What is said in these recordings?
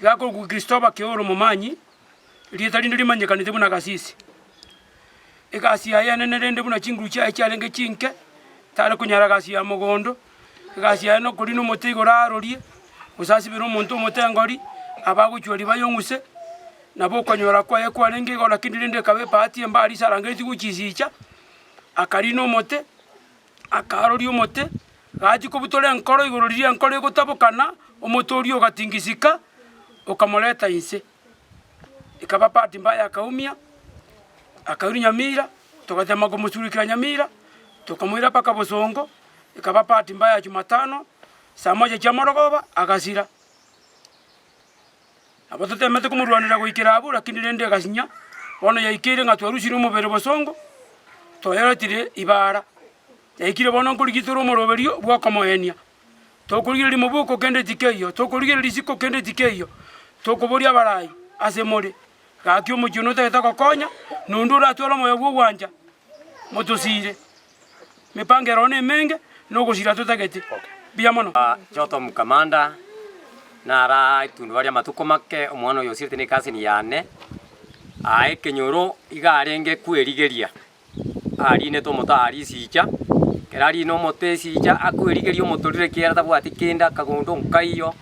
Iga akorokwa Kristoba Keoro Momanyi, erieta rinde rimanyekanete buna Kasisi. Egasi yaye enene rende buna chinguru chiaye chiarenge chinke, tare konyara egasi ya mogondo, egasi yaye nokorina omote igoro arorie, gose asibere omonto omote engori, abe agochua ribaga ong'use, nabo okonyora kwaye kwarenge igo lakini rende ekaba ebahati embe aria ase arangeretie gochisicha, akarina omote, akaroria omote, gachia kobutora enkoro igoro riria enkoro egotabokana, omote oria ogatingisika, okamoreta inse. Ekaba bahati mbaya akaumia, akairwa Nyamira, togatema komosurukera Nyamira, tokamoira mpaka Bosongo, ekaba bahati mbaya Jumatano, saa moja chia morogoba, agasira. Nabo totemete komorwanera goikera abwo, lakini rende egasinya, bono yaikeire ng'a twarusire omobere bosongo, twayoretire ibara. Yaikire bono nkorigia tore omoroberio bw'okomoenia. Tokorigereria moboko kende tikeiyo, tokorigereria isiko kende tikeiyo, tokoboria abarai ase more, gaki omochie one otagete gokonya, na onde oratware omoyo bw'ogwancha, motosiire. Emepango ere oo nemenge, na ogosira totagete. Mbuya mono. Jotham Kamanda, nara etundubari amatuko make, omwana oyo osirete ne ecousin yane, aa ekenyoro iga arenge kwerigeria, arinete omote aa risicha, ekero arine omote esicha akwerigeria omotorire ekiagera tabwati kende akagondo nkaiyo,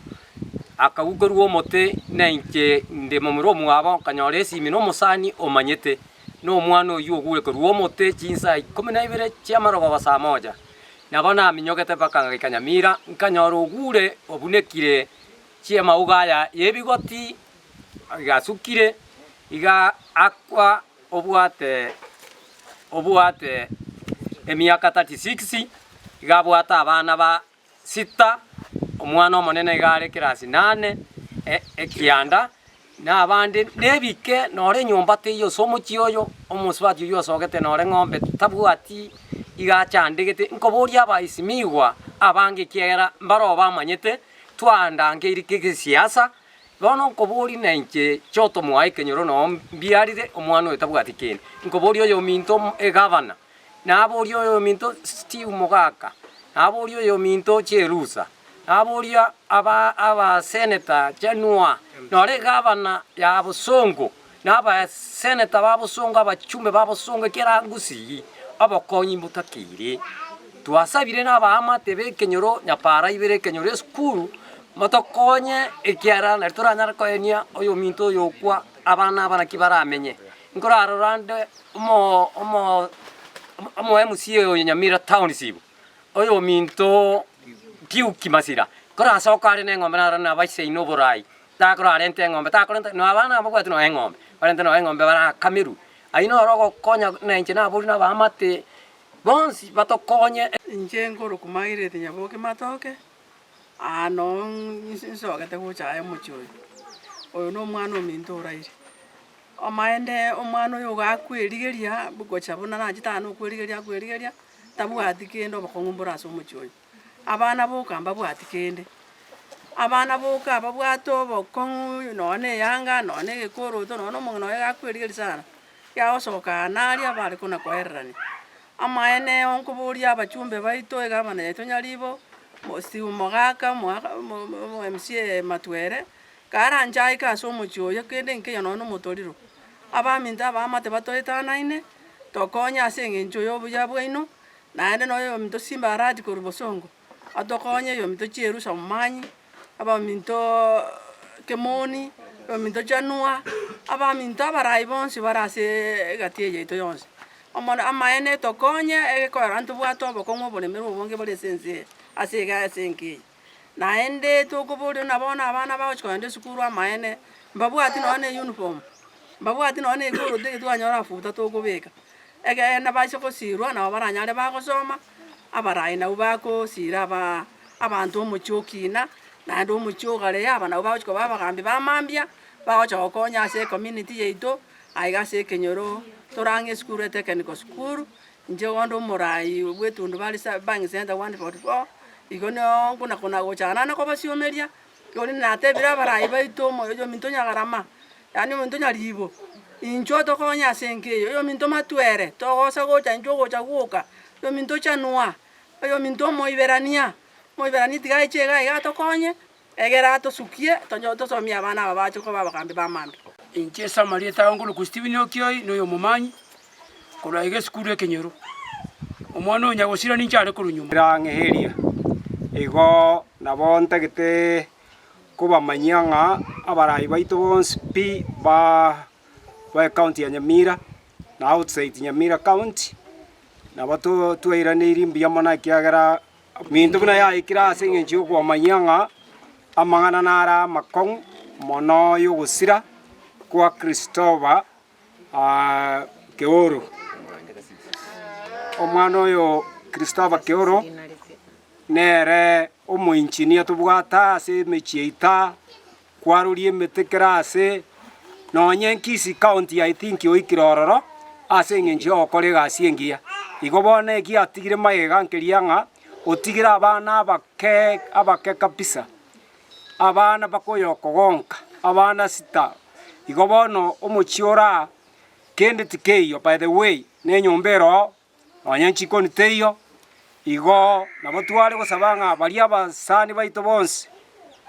akaukerwa omote na inche inde momura omwabo nkanyora esimi na omosani omanyete. Na omwana oyio ogure korwa omote chinsaa ikomi na ibere chi'amarogoba saa moja. Nabo naminyogete mpaka ngaika Nyamira, nkanyora ogure obunekire chi'amauga aya y'ebigoti, gasukire, iga akwa obwate obwate emiaka 36, iga abwate abana ba sita, omwana omonene iga are class nane, ekianda, na abande nebike nore enyomba teiyo ase omochie oyo, omosubati oyio osogete nore ng'ombe tabwati iga achandegete, nkoboria abaesimigwa abange ekiagera mbaroo bamanyete, twaandangeiri kegesiasa, bono nkoboria na inche chotomoa ekenyoro noo mbiarire omwana oyo tabwati kende, nkoboria oyominto egavana. Naboria oyominto Steve Mogaka, naboria oyominto Cherusa, naboria aba abaseneta Chanua, nore egavana ya Bosongo, na abaseneta ba Bosongo, abachumbe ba Bosongo kera Gusii, obokonyi mbotakeire. Twasabire na abaamate b'ekenyoro nyapara ibere ekenyoro esukuru, motokonye ekiagera nari toranyare koenia oyominto oyo okwa abana aba naki baramenye. Nkorarora nde omo omo omo MCA oyo Nyamira township, oyominto Duke Masira, korasoka are na eng'ombe naro nabaise ine oborai, takorarente eng'ombe takorenta na abana ababwati nonya eng'ombe, barente nonya eng'ombe barakamerwe. Ayio noro ogokonya na inche naboria na abaamate bonsi batokonye. Inche nkorokwa Margaret Nyaboke Matoke, aa noo nsogete gocha aya omochie oyo, oyo na omwana ominto oraire. Omaende omwana oyo iga akwerigeria gocha buna nachete aa nokwerigeria akwerigeria, tabwati kende obokong'u mbore ase omochie oyo. Abana boka mbabwati kende, abana boka babwate obokong'u nonye na eyanga, nonye na egekoroto, nonye na omong'ina oye iga akwerigeria sana, ekiagosoka aa naria bare kona koererania. Amaene nkoboria abachumbe baito egavana yaito Nyaribo, Steve Mogaka, omogaka omo MCA Matwere. Karanche aike ase omochie oyo, kende nkeiyo nonya nomotoriro. Abaminto abaamate batoetanaine, tokonye ase engencho y'obuya bwaino, naende nonya oyominto Simba Arati korwa bosongo, atokonye, oyominto Chierusa Omomanyi, abaminto Kemoni, abaminto Chanua, abaminto abarai bonsi bare ase egati eye yaito yonsi. Omono amaene tokonye egekorera ntobwate obokong'u oboremerwa obonge bore ase ense eye, ase iga ase enka eye. Naende tokoboria buna bono abana bagochia kogenda esukuru amaene, mbabwati nonya na eyuniform, mbabwati nonya na ekoroto eye twanyora afuta tokobeka, ekeene bache gosirwa nabo baranyare bagosoma, abarai nabwo bagosira abaa abanto omochie okina, naende omochie ogarea aba nabwo bagochia koba abagambi ba mambia, bagocha gokonya ase ecommunity yaito, aiga ase ekenyoro, tore ang'e esukuru etechnical school. Inche onde omoraai bw'etundubari sa buying center 144, igo noo nkona kona gocha nane kobasiomeria, korende natebire abarai baito omo oyominto Nyagarama, yaani oyominto Nyaribo, inchuo tokonye ase enka eye, oyominto Matwere, togosa gocha inchuo ogocha gwoka, oyominto Chanua, oyominto Omoiberania, Omoiberania tiga aiche iga iga atokonye. Egere atosukie, tonyo tosomie abana aba bache koba abagambi ba mambia. Inche ase amarieta ao nkorokwa Stephen Okioi, na oyomomanyi, korwa aiga esukuru ekenyoro. Omwana oyo nyagosira ninche are korwa nyuma. Rang'eheria. Igo nabo ntagete kobamanyia ng'a abarai baito bonsi pi ba ba ecounty ya Nyamira na outside Nyamira county, nabo to twairaneirie mbuya mono ekiagera Minto buna yaikire ase engencho y'okwomanyia ng'a amang'ana nare amakong'u mono y'ogosira kwa Kristoba Keoro. Omwana oyo Kristoba Keoro nere omoinchinia tobwate ase emechie yaito, kwaroria emete kera ase, nonye Kisii County I think oikire ororo ase eng'encho yogokora egasi engiya. Igo bono eki atigire magega nkeria ng'a otigire abana abake abake kabisa, abana bakoyokogonka, abana sita. Igo bono omochie ore aa, kende tikeiyo by the way, na enyomba ere oo. Nonya nchikoni teiyo, igo nabo tware gosaba ng'a baria abasani baito bonsi,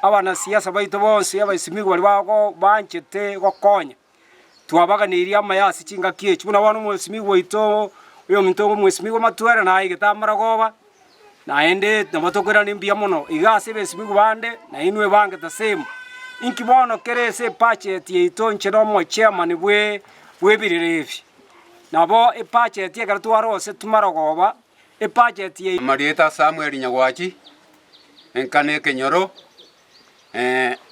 abanasiasa baito bonsi, abaisimigwa baria bago banchete gokonya, twabaganeirie amaya ase chingaki echi. Buna bono omosimigwa oito, oyominto omosimigwa Matwere naigete amarogoba, naende nabo tokoirana mbuya mono. Iga ase ebesimigwa bande, nainwe bange the same. Inki bono kere ase ebudget yaito inche na omochairman bwe bw'ebirero ebi. Nabo ebudget ekero twarosetwe marogoba, ebudget ya. Amarieta Samuel Nyagwachi, enka na ekenyoro,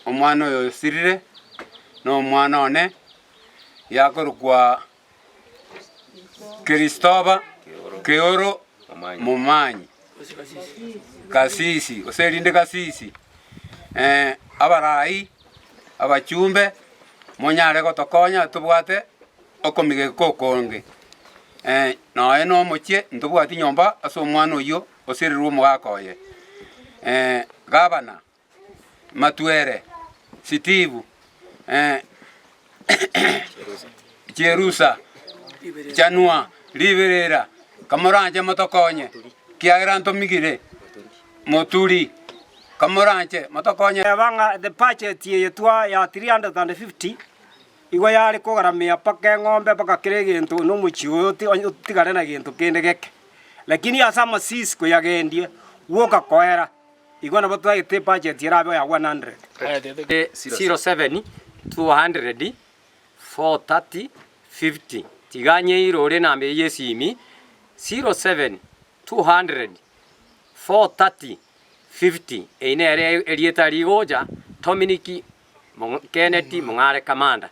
omwana oyo osirire, na omwana one, yakorokwa Kiristoba Keoro Momanyi, Kasisi, gose erinde Kasisi, abarai, abachumbe, monyare gotokonya tobwate okomigeka okonge, nonya na omochie ntobwati nyomba ase omwana oyio osirirwe omogaka oye. Gavana, Matuere, Sitibu, Cherusa, Chanua, Riberera, kamoranche motokonye, kiagera ntomigire, Moturi, kamoranche motokonye. Eba ng'a the budget eye twa ya 350 igo yare kogaramia mpaka eng'ombe mpaka kera egento na omochie oyo oti otigare na gento kende geke. Lakini ase amasisi koyagendie, gwoka koera, igo nabo twagete ebudget erabe ya 100. 07 200 430 50 Tiga nyeirore enamba eye y'esimi 07 200 430 50 Eye nere erieta rigocha Dominic Kennedy Mong'are Kamanda.